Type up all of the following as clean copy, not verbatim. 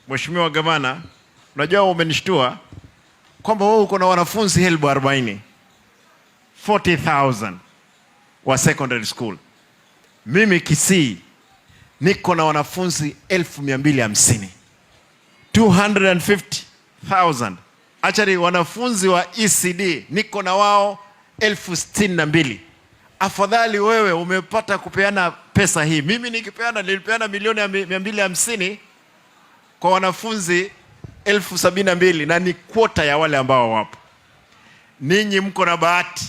Mheshimiwa Gavana, unajua umenishtua kwamba wewe uko na wanafunzi 40,000, 40,000 wa secondary school. Mimi Kisii niko na wanafunzi 250,000, 250,000. Actually, wanafunzi wa ECD niko na wao 62,000. Afadhali wewe umepata kupeana pesa hii. Mimi nikipeana, nilipeana milioni 250 kwa wanafunzi 72,000 na ni quota ya wale ambao wapo. Ninyi mko na bahati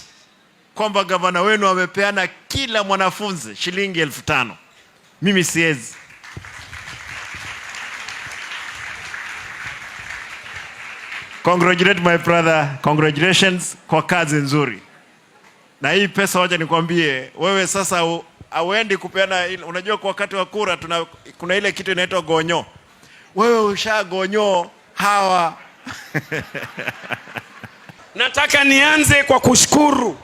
kwamba gavana wenu amepeana kila mwanafunzi shilingi 5,000. Mimi siwezi. Congratulate my brother, congratulations kwa kazi nzuri. Na hii pesa, wacha nikwambie wewe sasa hauendi kupeana. Unajua kwa wakati wa kura kuna ile kitu inaitwa gonyo. Wewe ushagonyo hawa. Nataka nianze kwa kushukuru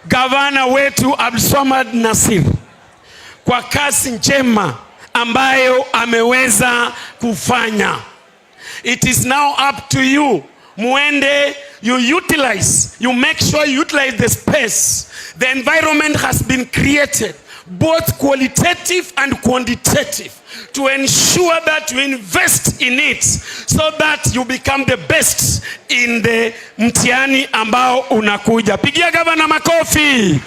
gavana wetu Abdulswamad Nassir kwa kazi njema ambayo ameweza kufanya. It is now up to you. Muende, you utilize, you make sure you utilize the space. The environment has been created, both qualitative and quantitative, to ensure that you invest in it so that you become the best in the mtihani ambao unakuja. Pigia gavana makofi.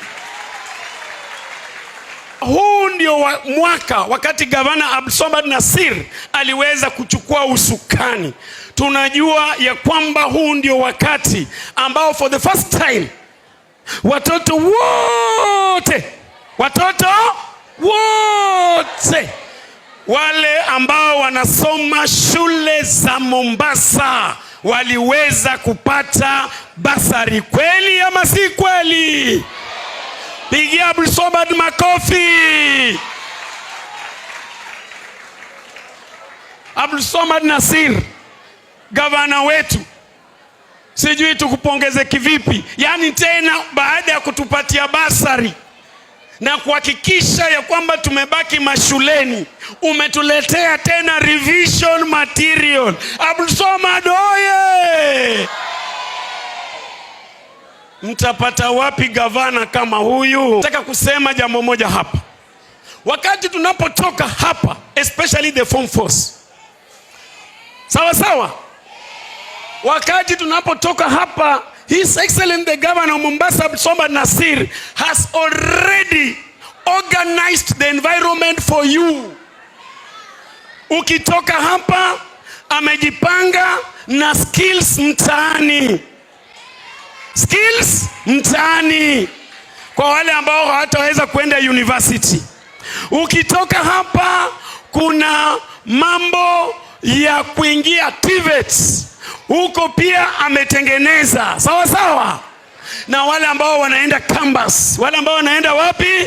Huu ndio mwaka wakati gavana Abdulswamad Nassir aliweza kuchukua usukani. Tunajua ya kwamba huu ndio wakati ambao for the first time watoto wote wale ambao wanasoma shule za Mombasa waliweza kupata basari. Kweli ama si kweli? Pigia Abdulswamad makofi. Abdulswamad Nassir, gavana wetu, sijui tukupongeze kivipi. Yaani tena baada ya kutupatia basari na kuhakikisha ya kwamba tumebaki mashuleni, umetuletea tena revision material. Abdulswamad oye! Mtapata wapi gavana kama huyu? Nataka kusema jambo moja hapa. Wakati tunapotoka hapa, especially the form force, sawa sawa, wakati tunapotoka hapa, His Excellency the Governor of Mombasa Abdulswamad Nassir has already organized the environment for you. Ukitoka hapa amejipanga na skills mtaani. Skills mtaani kwa wale ambao hawataweza kwenda university. Ukitoka hapa kuna mambo ya kuingia TVET huko pia ametengeneza, sawa sawa. Na wale ambao wanaenda campus, wale ambao wanaenda wapi?